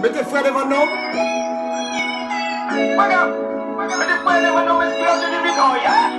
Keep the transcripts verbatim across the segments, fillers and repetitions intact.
Mete frè devan non. Mete frè devan non, men inspirasyon de Victor, yeah.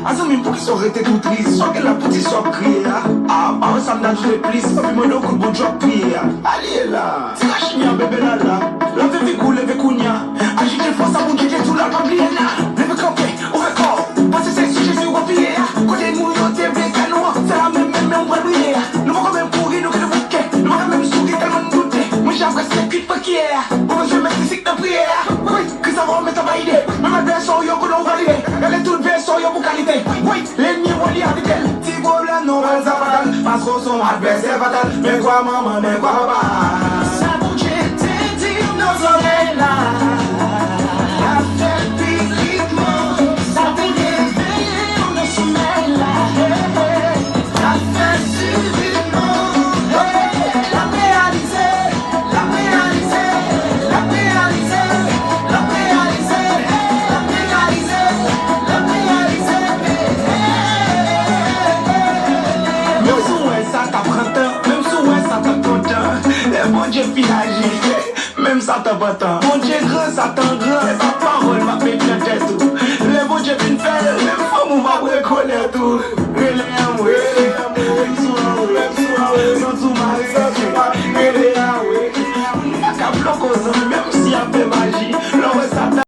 A zanmi m, poukisa w rete tou tris? Sa w gen la, poukisa w ap kriye a? A, a, sa m ta ajoute plis, epi mande w kout Bondye w ap priye a. Ale la, ti rachimi a bebe lala. Lave figi w, leve kounya. Ajite fòs a Bondye, Jezi w la, pa bliye la. Leve kanpe, ouvè kò w. Pase se sou Jezi w ap priye a. Kote nou yo te vle kay nou an, se la menm, menm, menm w pral briye a. Nou poko menm kouri, nou kite bouke. Nou poko menm souri, tèlman n doute. Manje a prèske kwit, pa kiye a. Ou bezwen met misik nan priyè a. Wi, Kris ava w met an valide. Menm advèsè w yo konnen w valide. Rale tout vèsè w yo pou kalite. Wi, lènmi w li avite l. Ti pwoblèm nou pral sa fatal. Paske w se yon advèsè fatal. Men kwa manman, men kwa papa. Sa Bondye te di w nan somèy la, l ap fè l piblikman. Sa Bondye veye w nan somèy la, l ap fè l piblikman. L ap reyalize, l ap reyalize, l ap reyalize, l ap reyalize, l ap reyalize, l ap reyalize. Menm si w wè sa t ap pran tan, menm si w wè Satan kontan, lè Bondye fin aji, menm Satan pantan. Bondye gran, Satan gran, se pa pawòl m ap met nan tèt ou. Lè Bondye fin fè l, menm fanm ou p ap rekonèt ou.